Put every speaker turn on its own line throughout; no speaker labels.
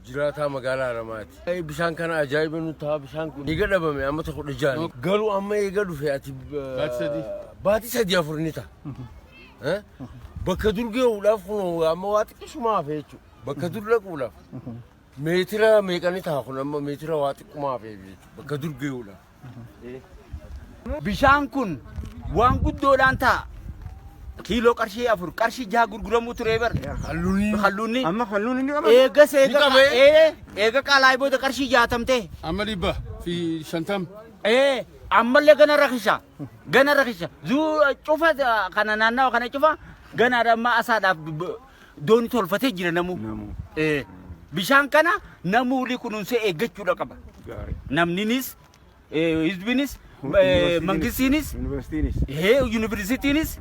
Jiraataa magaalaa Haramaati. Bishaan kana ajaa'iba nu ta'a bishaan kun. Eega dhabame amma tokko dhijaan. Garuu amma eega dhufe ati
Baatii sadii.
Baatii sadii afur ni ta'a. Eh? Bakka dur gahuudhaaf kun amma waa xiqqishumaa hafe jechuudha. Bakka dur dhaquudhaaf meetira meeqa ni ta'a kun amma meetira waa xiqqumaa hafe jechuudha. Bakka dur gahuudhaaf.
Bishaan kun waan guddoodhaan ta'a. Kiiloo qarshii 4 qarshii 6 gurguramuu ture bar.
Halluun
Halluunni.
Amma halluun inni qaba.
Eegas eega
Ni qabee?
ee eega qaalaa'ee booda qarshii 60 ta'e.
Amma 150.
Ee ammallee gana rakisha. Gana rakisha. Zuu cufa kana naannawa kana cufa gana amma asaadhaaf dooni tolfatee jira namuu.
Namuu.
Ee bishaan kana namuu ni kunuunsee eeggachuudha qaba.
Gaarii.
Namninis hizbinis mangistiinis
Yuunivarsiitiinis.
Yuunivarsiitiinis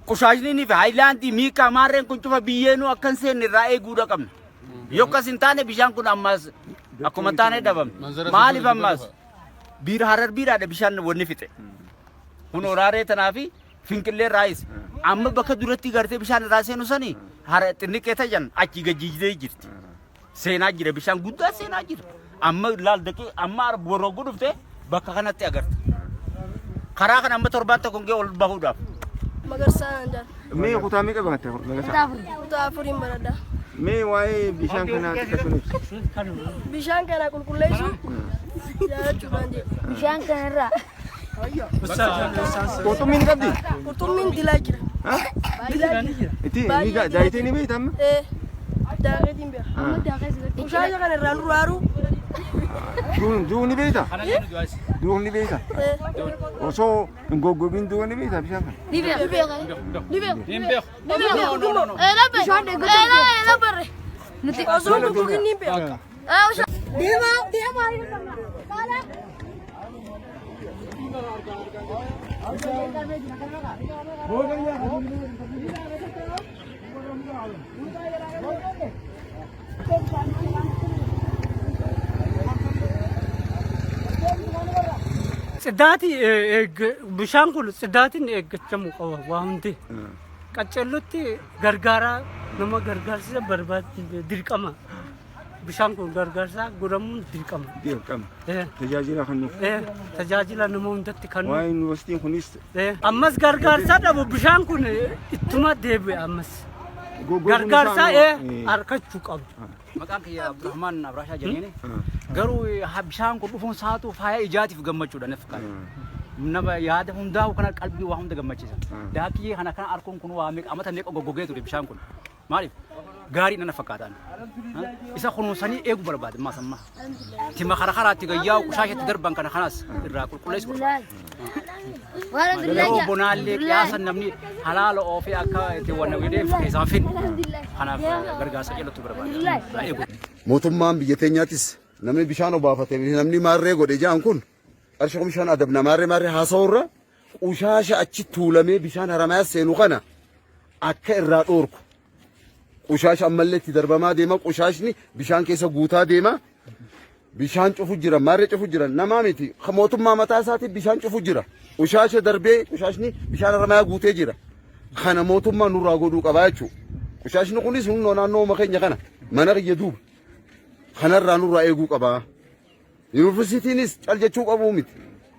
qushaashnii fi haayilaandii miikaa maarreen kun cufa biyyeenuu akka hin seenne irraa eeguudha qabna. Yoo akkas hin taane bishaan kun ammas akkuma hin taane dhabame.
Manzara
Maaliif
safara
ammas biira harar biiraadha bishaan wanni fixe. Kun oraaree tanaa fi finqillee raayis. Amma bakka duratti gartee bishaan irraa seenu sani hara xinniqqee tajan achi gajjiijlee jirti. Seenaa jira bishaan guddaa seenaa jira. Amma laal daqii amma boroguu dhufte bakka kanatti agarta. Karaa kana amma torbaan tokko ga'e ol bahuudhaaf.
Magarsaa naan jedhan.
Mee kutaa meeqa baratta Magarsaa?
Kutaa afuriin baradha.
Mee waa'ee bishaan kanaa xiqqaa sun ibsi.
Bishaan kana qulqulleessuu jaalachuudhaan jedhe.
Bishaan kanarraa
Qurxummii ni qabdi?
Qurxummiin dilaa jira.
Ha?
Dilaa jira.
Itti ni daayitee ni beekta amma?
Ee daakeetiin beeka.
Amma daakee si godhe.
Qushaasha kana irraa nurraa haruu.
Duun duun ni beekta? Duun ni beekta?
Ee
Osoo hin goggogin duun ni beekta bishaan kana?
Ni beeka. Ni beeka. Ni beeka.
Hin beeku.
Ni beeka. Eelaa bare. Bishaan eeggatu. Eelaa bare. Nuti
osoo hin goggogin ni beeka.
Deemaa deemaa. Kaala.
Tsidaati bishaan kun tsidaatiin eeggachamuu qaba waa hundi. Qaccallutti gargaaraa nama gargaarsisa barbaad dirqama. Bishaan kun gargaarsaa godhamuun dirqama.
Dirqama.
Eh,
Tajaajila kan nuuf.
eh, Tajaajila nama hundatti kan
Waa'ee yuunivarsiitiin kunis
Eh, ammas gargaarsaa dhabu bishaan kun ittuma deebi'a ammas.
goggoguun isaa
Gargaarsaa
immoo,
eh,
eh,
argachuu qabu.
Maqaan kiyya Abdurrahman Abraashaa jedhaniini. Garuu ha- bishaan kun dhufuun isaatu faaya ijaatiif gammachuudha naf fakkaata. Nama yaada hundaa'u kana qalbii waa hunda gammachiisa. Daakiyyee kana kana arkuun kun waa meeqa amata meeqa goggogee ture bishaan kun. Maaliif? Gaarii nana fakkaataan. Isa kunuunsanii eeguu barbaade ammaas amma. Tima kara karaatti gayyaa qushaashatti darban kana kanas irraa qulqulleessu barbaade. Yeroo bonaallee qiyaasa namni halaala oofee akka itti wanna godhee keessaan finne. Kanaaf gargaarsa jedhutu barbaade. Irraa eegu.
Mootummaan biyya teenyaatis namni bishaan obaafate namni maarree godhe ja'an kun qarshii 5000 adabna maarree maarree haasa'urra qushaasha achi tuulamee bishaan haramayaa seenu kana akka irraa dhoorku. Qushaasha ammallee itti darbamaa deema. Qushaashni bishaan keessa guutaa deema. Bishaan cufu jira, maarree cufu jira. Namaa miti. Mootummaa mataa isaatiin bishaan cufu jira. Qushaasha darbee qushaashni bishaan haramayaa guutee jira. Kana mootummaa nurraa godhuu qabaa jechuudha. Qushaashni kunis humnoo naannoo keenya kana mana kiyya duuba. Kanarraa nurraa eeguu qabaa. Yuunivarsiitiinis cal jechuu qabuu miti.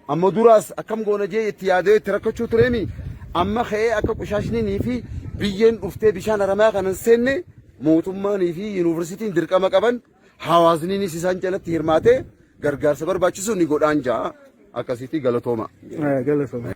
Amma duraas akkam goona jee itti yaadee itti rakkachuu tureemi. Amma ka'ee akka qushaashninii fi biyyeen dhuftee bishaan haramayaa kana hin seenne mootummaanii fi yuunivarsiitiin dirqama qaban hawaasniinis isaan jalatti hirmaatee gargaarsa barbaachisu ni godhaan ja'a. Akkasitti galatooma.
Galatooma.